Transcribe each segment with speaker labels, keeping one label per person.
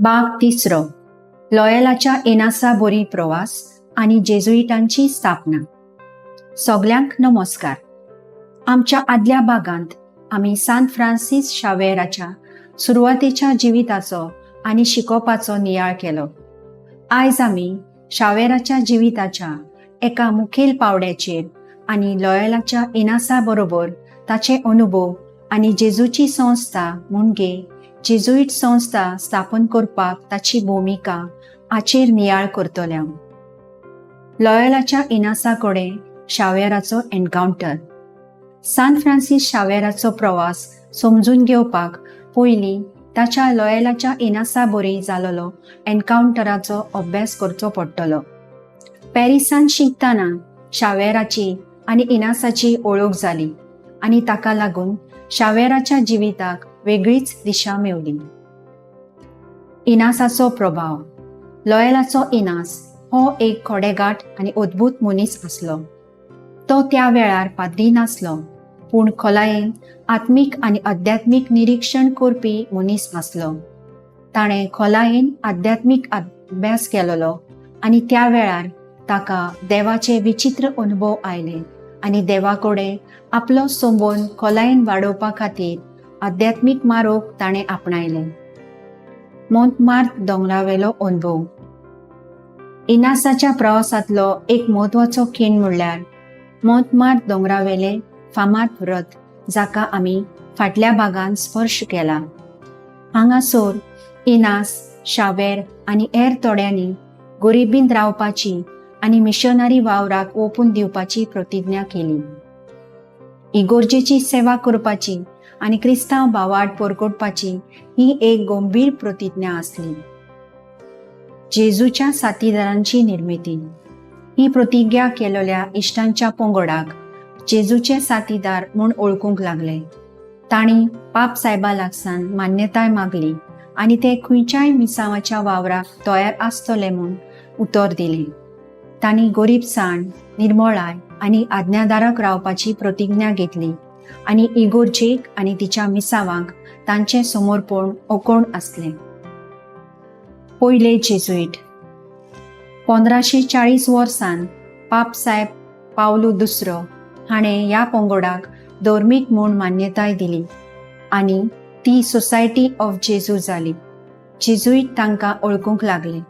Speaker 1: भाग तिसरो, लॉयलाच्या इनासा बोरी प्रवास आनी जेजुईटांची स्थापना. सगल्यांक नमस्कार. आमच्या आदल्या भागांत आमी सांत फ्रांसीस शावेराच्या सुरवातेच्या जिविताचो आनी शिकोवपाचो नियाळ केलो. आयज आमी शावेराच्या जिविताच्या एका मुखेल पावड्याचेर आनी लॉयलाच्या इनासा बरोबर ताचे अनुभव आनी जेजूची संस्था म्हणजे जेजुईट संस्था स्थापन करपाक ताची भुमिका हाचेर नियाळ करतले. लॉयलाच्या इनासा कडेन शावेराचो एनकावंटर. सांत फ्रांसीस शावेराचो प्रवास समजून घेवपाक पयलीं ताच्या लॉयलाच्या इनासा बरी जालोलो एनकावंटराचो अभ्यास करचो पडटलो. पॅरिसान शिकतना शावेराची आनी इनासाची वळख जाली आनी ताका लागून शावेराच्या जिविताक वेगळीच दिशा मेवली. इनासाचो प्रभाव. लॉयलाचो इनास हो एक खोडेगाठ आनी अद्भुत मनीस आसलो. तो त्या वेळार पाद्री नासलो, पूण खोलायेन आत्मीक आनी अध्यात्मीक निरीक्षण करपी मनीस आसलो. ताणें खोलायेन आध्यात्मीक अभ्यास केलोलो आनी त्या वेळार ताका देवाचे विचित्र अनुभव आयले आनी देवा कडेन आपलो संबंद खोलायेन वाडोवपा खातीर आध्यात्मीक मार्ग ताणें आपणायले. मोंतमार्त दोंगरावेलो अनुभव. इनासाच्या प्रवासांतलो एक म्हत्वाचो खीण म्हणल्यार मोंतमार्त दोंगरावेले फामाद व्रत, जाका आमी फाटल्या भागान स्पर्श केला. हांगासर इनास शावेर आनी हेर थोड्यांनी गरिबींत रावपाची आनी मिशनरी वावराक ओपून दिवपाची प्रतिज्ञा केली. इगोर्जेची सेवा करपाची आनी क्रिस्तांव भावार्त परकोटपाची ही एक गंभीर प्रतिज्ञा आसली. जेजूच्या साथीदारांची निर्मिती. ही प्रतिज्ञा केलेल्या इश्टांच्या पंगडाक जेजूचे साथीदार म्हूण वळखूंक लागले. तांणी पाप सायबा लागसान मान्यताय मागली आनी ते खंयच्याय मिसावाच्या वावराक तयार आसतले म्हूण उतर दिलें. तांणी गरीबसाण, निर्मळाय आनी आज्ञाधारक रावपाची प्रतिज्ञा घेतली आनी इगोर्जेक आनी तिच्या मिसावांक तांचें समर्पण ओकोण आसलें. पयले जेजुईट. 1540 वर्सान पाप साहेब पावलू दुसरो हाणें ह्या पंगडाक धर्मीक म्हूण मान्यताय दिली आनी ती सोसायटी ऑफ जेजू जाली. जेजुईट तांकां वळखूंक लागले.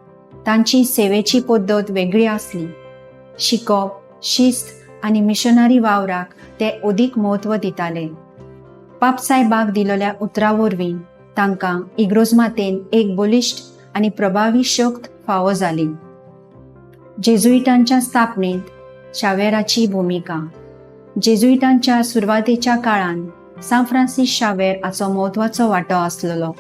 Speaker 1: तांची सेवेची पद्दत वेगळी आसली. शिकप, शिस्त आनी मिशनरी वावराक ते अदीक म्हत्व दिताले. पापसायबाक दिलेल्या उतरा वरवीं तांकां इग्रोजमातेन एक बलिश्ट आनी प्रभावी शक्त फावो जाली. जेजुईटांच्या स्थापनेंत शावेराची भुमिका. जेजुईटांच्या सुरवातेच्या काळांत सांत फ्रांसीस शावेर हाचो म्हत्वाचो वांटो आसलेलो.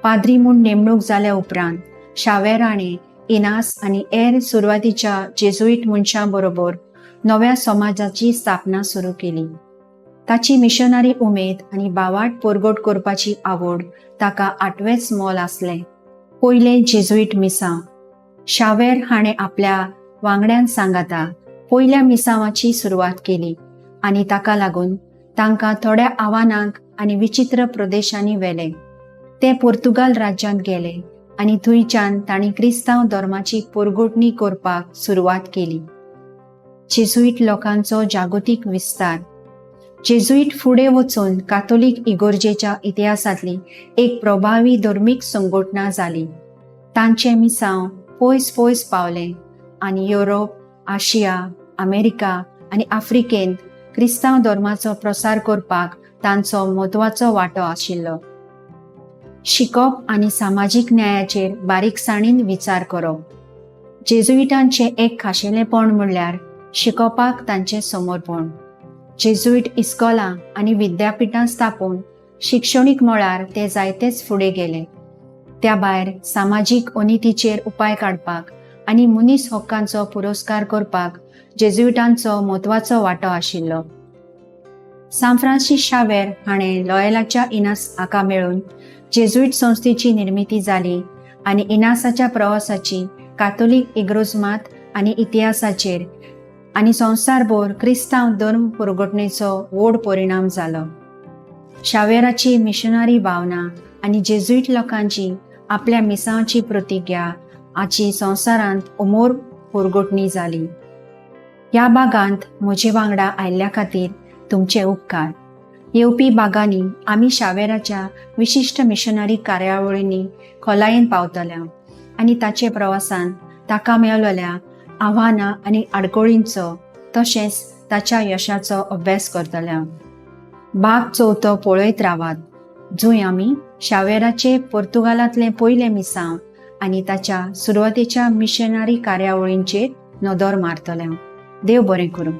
Speaker 1: पाद्री म्हूण नेमणूक जाल्या उपरांत शावेर हाणें इनास आनी हेर सुरवातीच्या जेजुईट मनशां बरोबर नव्या समाजाची स्थापना सुरू केली. ताची मिशनरी उमेद आनी भावार्त परगट करपाची आवड ताका आठवेंच मोल आसलें. पयलें जेजुईट मिसांव. शावेर हाणें आपल्या वांगड्यान सांगाता पयल्या मिसांवाची सुरवात केली आनी ताका लागून तांकां थोड्या आव्हानांक आनी विचित्र प्रदेशांनी व्हेले. ते पोर्तुगाल राज्यांत गेले आनी थंयच्यान तांणी क्रिस्तांव धर्माची परगटणी करपाक सुरवात केली. जेजुईट लोकांचो जागतीक विस्तार. जेजुईट फुडें वचून कातोलीक इगोर्जेच्या इतिहासांतली एक प्रभावी धर्मीक संघटना जाली. तांचें मिसांव पयस पयस पावलें आनी युरोप, आशिया, अमेरिका आनी आफ्रिकेंत क्रिस्तांव धर्माचो प्रसार करपाक तांचो म्हत्वाचो वांटो आशिल्लो. शिकप आनी सामाजीक न्यायाचेर बारीकसाणीन विचार करप. जेजुईटांचें एक खाशेलेपण म्हणल्यार शिकोवपाक तांचें समर्पण. जेजुईट इस्कोलां आनी विद्यापिठां स्थापून शिक्षणीक मळार ते जायतेच फुडें गेले. त्या भायर सामाजीक अनितीचेर उपाय काडपाक आनी मनीस हक्कांचो पुरस्कार करपाक जेजुईटांचो म्हत्वाचो वांटो आशिल्लो. सांत फ्रांसीस शावेर हाणें लॉयलाच्या इनास हाका मेळून जेजुईट संस्थेची निर्मिती जाली आनी इनासाच्या प्रवासाची कातोलीक इग्रोजमात आनी इतिहासाचेर आनी संवसारभर क्रिस्तांव धर्म पुरगटणेचो व्हड परिणाम जालो. शावेराची मिशनरी भावना आनी जेजुईट लोकांची आपल्या मिसांवाची प्रतिज्ञा हाची संवसारांत अमोर पोरगोटणी जाली. ह्या भागांत म्हजे वांगडा आयिल्ल्या खातीर तुमचे उपकार. येवपी भागांनी आमी शावेराच्या विशिश्ट मिशनरी कार्यावळींनी खोलायेन पावतल्या आनी ताचे प्रवासान ताका मेळलेल्या आव्हानां आनी आडकोळींचो तशेंच ताच्या यशाचो अभ्यास करतल्या. भाग चवथो पळयत रावात, जंय आमी शावेराचे पोर्तुगालांतलें पयलें मिसांव आनी ताच्या सुरवातेच्या मिशनरी कार्यावळींचेर नदर मारतले. देव बरें करूं.